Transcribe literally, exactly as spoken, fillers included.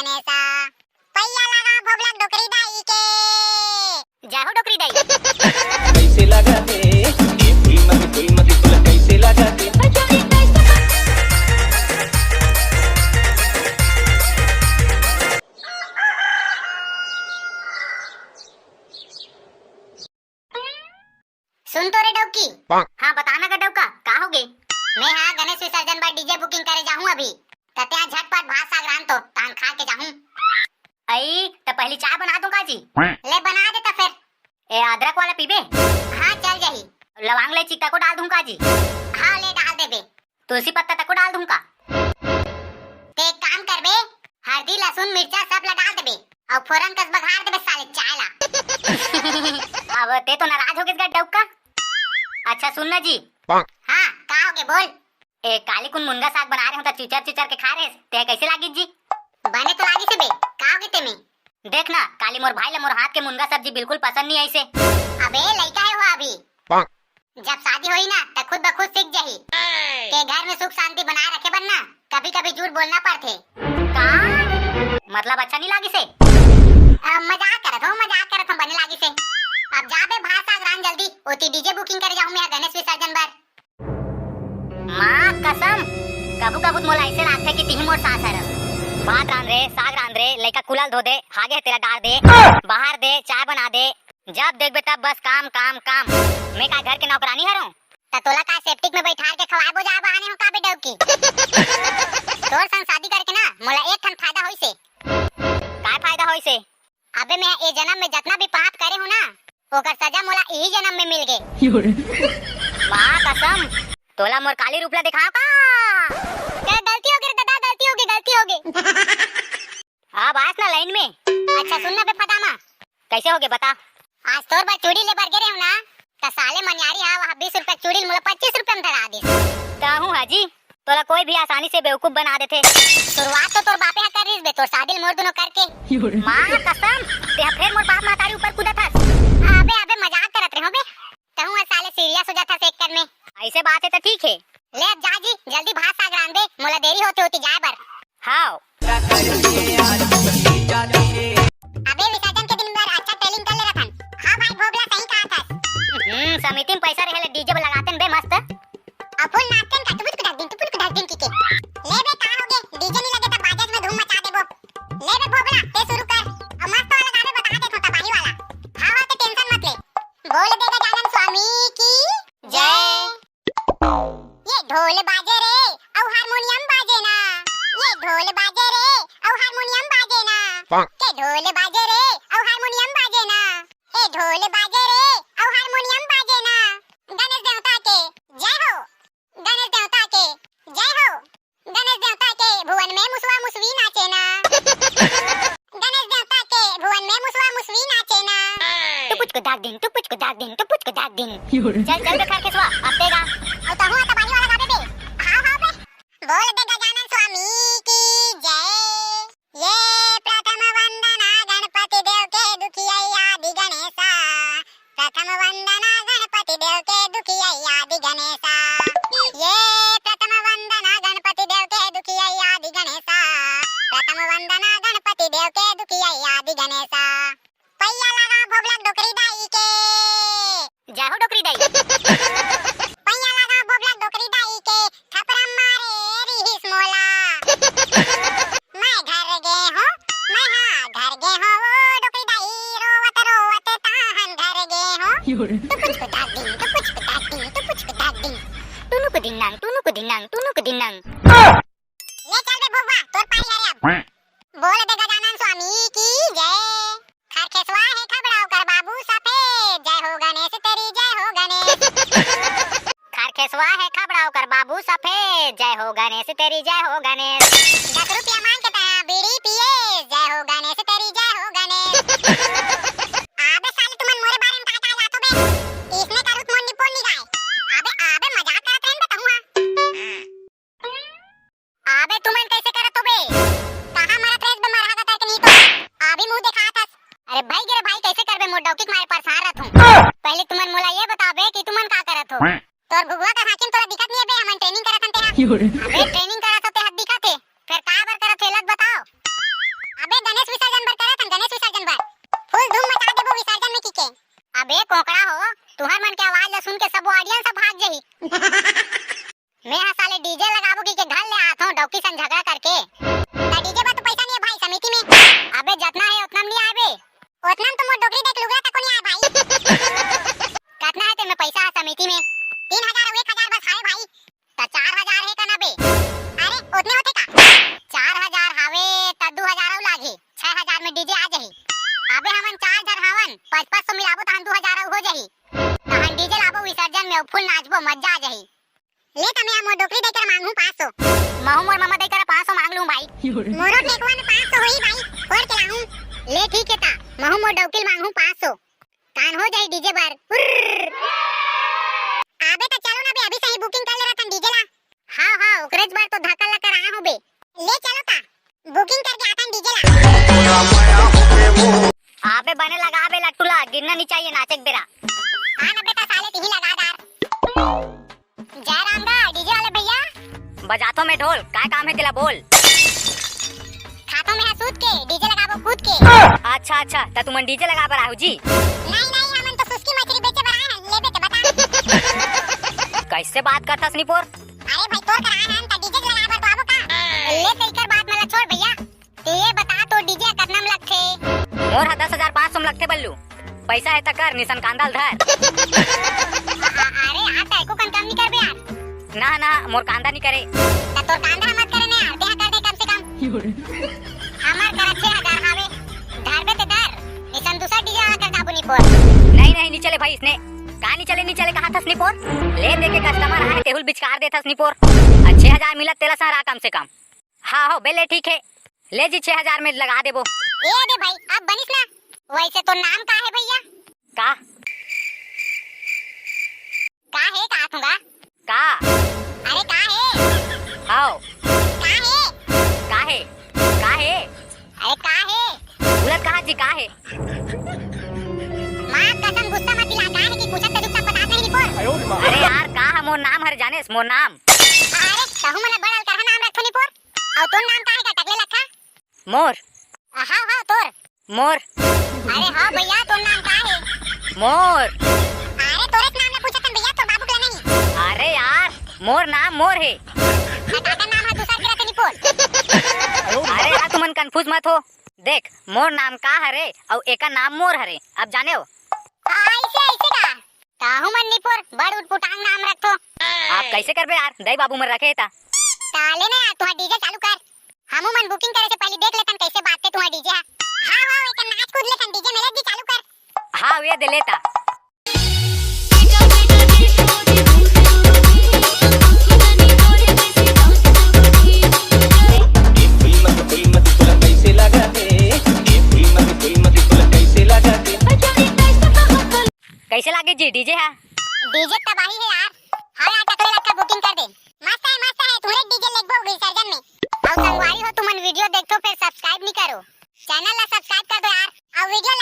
गणेशा। पैया लगा भोभला डोकरी दाई के। जय हो डोकरी दाई। कैसे लगा दे ये फुल मती फुल मती फुल कैसे लगा दे। सुन तो रे डौकी। हाँ, बता ना गा डौका, का होगे? मैं हा गणेश विसर्जन बर डीजे बुकिंग करे जाहूँ अभी। त तें झटपट भात साग रांध तो, तान खा के जाहूँ। अई, त पहली चाय बना दूं का जी? ले बना दे त फेर। ए, अदरक वाला पीबे? हाँ, चल जाही। लवांग ले चिक्का को डाल दूं का जी? हाँ, ले डाल देबे। तुलसी पत्ता तको डाल दूं का? ते एक काम करबे, हरदी, लहसुन, मिर्चा सब ला डाल देबे अउ फोरन कस बघार देबे साले चाय ला। अब ते तो नाराज हो गेस गा डौका। अच्छा सुन ना जी। हाँ, का होगे बोल। ए, काली कुन मुनगा साग बना रहे हो त चुचर चुचर के खा रहे, ते कैसे लागिस जी? बने तो लागिस बे, का होगे तेमे? देख ना, काली मोर भाई ला मोर हाथ के मुनगा सब्जी बिल्कुल पसंद नहीं आइसे। अबे लइका हे वो अभी। जब शादी होही ना, त खुद ब खुद सीख जाही। के घर में सुख शांति बनाए रखे बर ना, कभी-कभी झूठ बोलना पड़थे। का? मतलब अच्छा नहीं लागिसे? अ, मजाक करत हो, मजाक करत हो, बने लागिसे। अब जा बे, भात साग रांध जल्दी, ओती डीजे बुकिंग करे जाहूं मैं गणेश विसर्जन बर। माँ कसम, कभू-कभू त मोला ऐसे लागथे कि तिही मोर सास हरस। भात रांध रे, साग रांध रे, लइका कुला ल धो दे, हागे हे तेला डार दे, बाहर दे, चाय बना दे, जब देखबे तब बस काम, काम, काम। मैं का घर के नौकरानी हरंव? त तोला का सेप्टिक में बैठार के खवाए बोजाए बहाने हो का बे डौकी? तोर संग शादी करके ना मोला एक ठन फायदा होइसे। काय फायदा होइसे? अबे मैं ए जन्म में जतना भी पाप करे हूँ ना, ओकर सजा मोला इही जन्म में मिल गे। माँ कसम, तोला मोर काली रूप ला दिखाओ का? ए, गलती होगे रे दादा, गलती होगे, गलती होगे। अब आस ना लाइन में। अच्छा सुन ना बे फदामा। कैसे होगे बता? आज तोर बर चूड़ी ले बर गे रहे हूँ ना, त साले मनियारी हा वहाँ बीस रुपया चूड़ी ल मोला पच्चीस रुपया में धरा दिस। कहूँ हाजी, तोला कोई भी आसानी से बेवकूफ बना देथे। शुरुआत तो तोर बापे हा कर रिस बे, तोर शादी ल मोर दुनो करके। माँ कसम, ते हा फेर मोर बाप महतारी ऊपर कूदत हस। अबे, अबे, मजाक करत रहे हो बे। तहूँ हा साले सीरियस हो जाथस एक कर में। ऐसे बात है तो ठीक है। ले अब जा जी, जल्दी भात साग रांध दे, मोला देरी होते होती जाए बर। हाव। अबे विसर्जन के दिन बर अच्छा ट्रेनिंग कर ले रथन। हाँ भाई भोभला सही कहा था। हम्म, समिति में पैसा रहे ले डीजे लगाते बे मस्त। अब फुल नाचते का टुपुच कुदाक दिन, टुपुच कुदाक दिन की के। ले बे का हो गे, डीजे नहीं लगे तब बाजा में धूम मचा देबो। ले बे भोभला, ते शुरू कर। अब मस्त वाला गावे बता दे तो तबाही वाला। हाँ हाँ, ते टेंशन मत ले। बोल दे गजानन स्वामी की जय। ये ढोल बाजे रे, अउ हारमोनियम बाजे ना। ये ढोल बाजे रे, अउ हारमोनियम बाजे ना। के ढोल बाजे रे, अउ हारमोनियम बाजे ना। ए ढोल बाजे रे, अउ हारमोनियम बाजे ना। गणेश देवता के जय हो, गणेश देवता के जय हो। गणेश देवता के भुवन में मुसवा मुसवी नाचे ना। गणेश देवता के भुवन में मुसवा मुसवी नाचे ना। टुपुच को दाग दिन, टुपुच को दाग दिन, टुपुच को दाग दिन। चल, चल बे खरखेसवा, अब तेगा। अउ तहूँ तबाही वाला गाबे बे। हाव, हाव बे। बोल बे गजानन स्वामी की जय। ये प्रथम वंदना गणपति देव के दुखिया आदि गणेशा। प्रथम वंदना गणपति देव के दुखिया आदि गणेशा। ये प्रथम वंदना गणपति देव के दुखिया आदि गणेशा। प्रथम वंदना गणपति देव के दुखिया आदि गणेशा। पैया लगा भोभला डोकरी दाई के। जय हो डोकरी दाई। पैया लगा भोभला डोकरी दाई के, थपरा मारे रिहिस मोला। मैं घर गे हों, मैं हाँ घर गे हों, वो डोकरी दाई रोवत रोवत ताहन घर गे हों। टुपुच को दाग दिन, टुपुच को दाग दिन, टुपुच को दाग दिन। टुनुक दिन्नंग, टुनुक दिन्नंग, टुनुक दिन्नंग। ले चल बे भोभला, तोर पारी हरे अब। बोल बे गजानन स्वामी की जय। खरखेसवा हे खबड़ा ओकर बाबू सफेद, जय हो गणेश तेरी जय हो गणेश। खरखेसवा हे खबड़ा ओकर बाबू सफेद, जय हो गणेश तेरी जय हो गणेश। दस रुपया मांग के तैं बीड़ी पिए, जय हो गणेश तेरी जय हो गणेश। अबे साले तुमन मोरे बारे में का का जातो बे? इसने करू त मोर निपोल नहीं गाय। अबे, अबे मजाक करत रहेन बे तहूँ हा। अबे तुमन कैसे करत हो बे? कहाँ मरत रहेस बे मरहा गतर के नहीं तो? अभी मुंह देखात हस। अरे भाई गे रे भाई, कैसे करबे, मोर डौकी के मारे परेशान रहत हूँ। पहले तुमन मोला ये बताओ बे कि तुमन का करत हो? तोर भुगवा का हाकिम तोला दिखत नहीं है बे, हमन ट्रेनिंग करत हन तेहा। अबे ट्रेनिंग करत हो तेहा दिखत है, फिर का बर करत हो एला बताओ। में। तीन हजार अउ एक हजार बस हावे भाई। त चार हजार हे का ना बे? अरे, ओतने होथे का? चार हजार हावे, त दू हजार अउ लागही। छह हजार में डीजे आ जाही। अबे, हमन चार झन हावन, पाँच पाँच सौ मिलाबो, तहन दू हजार अउ हो जाही। तहन डीजे लाबो विसर्जन में, फुल नाचबो, मजा आ जाही। ले त मैं मोर डोकरी दई कर मांगहूं पाँच सौ। महूं मोर ममा दई कर पाँच सौ मांग लूं भाई। मोरो ठेकवा में पाँच सौ होही भाई, फोड़ के लाहूं। ले ठीक हे ता, महूं मोर डौकी ल मांगहूं पाँच सौ। तान हो जाही डीजे बर। उर्र। आबे त चलो ना बे, अभी सही बुकिंग कर ले रहतन डीजे ला। हां, हां, ओकरेच बर तो धक्का लगा कर आया हूं बे। ले चलो ता, बुकिंग करके आतन डीजे ला। आबे बने लगा बे लट्टू ला, गिरना नहीं चाहिए नाचे के बेरा। हां ना बेटा, साले तिही लगा डार। जय राम गा, डीजे वाले भैया। बजाथो में ढोल, काय काम हे तेला बोल। खाथो में हा सूत के, डीजे लगाबो कूद के। अच्छा, अच्छा, त तुमन डीजे लगा बर आहो जी? नहीं, नहीं, हमन तो सुस्की मछली बेचे बर आए हन, लेबे ते बता। कैसे बात करथस निपोर? अरे भाई, तोर कर आए हन, त डीजे लगा बर तो आबो का? ले, तेकर बात मला छोड़ भैया। ते ये बता, तो डीजे कतना में लगथे? मोर हा दस हजार पाँच सौ में लगथे बल्लू। पैसा हे त कर, निसन कांदा ल धर। अ-, अ-, अरे यार, त एको कन कम नहीं करबे यार। ना, ना, मोर कांदा नहीं करे। त तोर कांदा ह मत करे ना यार, तेहा कर दे कम से कम। हमर करा छह हजार हावे, धरबे ते धर, निसन दूसर डीजे वाला कर जाबो निपोर। नहीं, नहीं, नहीं चले भाई इसने। का नहीं चले, नहीं चले, कहा थस निपोर? ले दे के कस्टमर आए, तेहुल बिचकार दे थस निपोर। आ छह हजार मिलत तेला सहरा कम से कम। हाँ हो, बेले ठीक हे, ले जी, छह हजार में लगा देबो। ए दे भाई, अब बनिस ना। वैसे तो नाम का हे भैया? का? का हे, का थूंगा? का? अरे का हे? हाव। का हे? का हे? का हे? अरे का हे? बोलत कहा जी, का हे? माँ कसम, गुस्सा मत दिला, का हे कि पूछत ते चुपचाप बतात नहीं निपोर। अरे यार, का हे मोर नाम हर जानेस, मोर नाम। अरे, तहू मन बड़ अलकरहा नाम रखथो निपोर। अउ तोर नाम का हे का टकले लखा? मोर। हाव, हाव, तोर। मोर। अरे हाव भैया, तोर नाम का हे? मोर। अरे तोरेच नाम ला पूछत हन भैया, तोर बाबू के ला नहीं। अरे यार, मोर नाम मोर हे। त काकर नाम ला दूसर के रथे निपोर। अरे यार, तुमन confuse मत हो। देख, मोर नाम का हरे अउ एकर नाम मोर हरे, अब जानेव। अइसे, अइसे का? ताहू मन निपोर बड़ उटपुटांग नाम रखथो। आप कैसे करबे यार, दई बाबू मन रखे हे ता। ताले ना यार, तुहा डीजे चालू कर। हमू मन बुकिंग करे से पहले देख लेतन कैसे बाजथे तुहा डीजे हा। हाँ, हाँ, एक नाच कूद लेतन, डीजे में ले जी चालू कर। हाँ, ये दे लेता। कैसे लागे जी डीजे हा? डीजे तबाही हे यार। हाँ यार, टकले लखा बुकिंग कर दे। मस्त हे, मस्त हे, तुहरे डीजे लेगबो विसर्जन में। अउ संगवारी हो, तुमन वीडियो देखथो फेर subscribe नहीं करो, channel ला subscribe कर दो यार। अउ वीडियो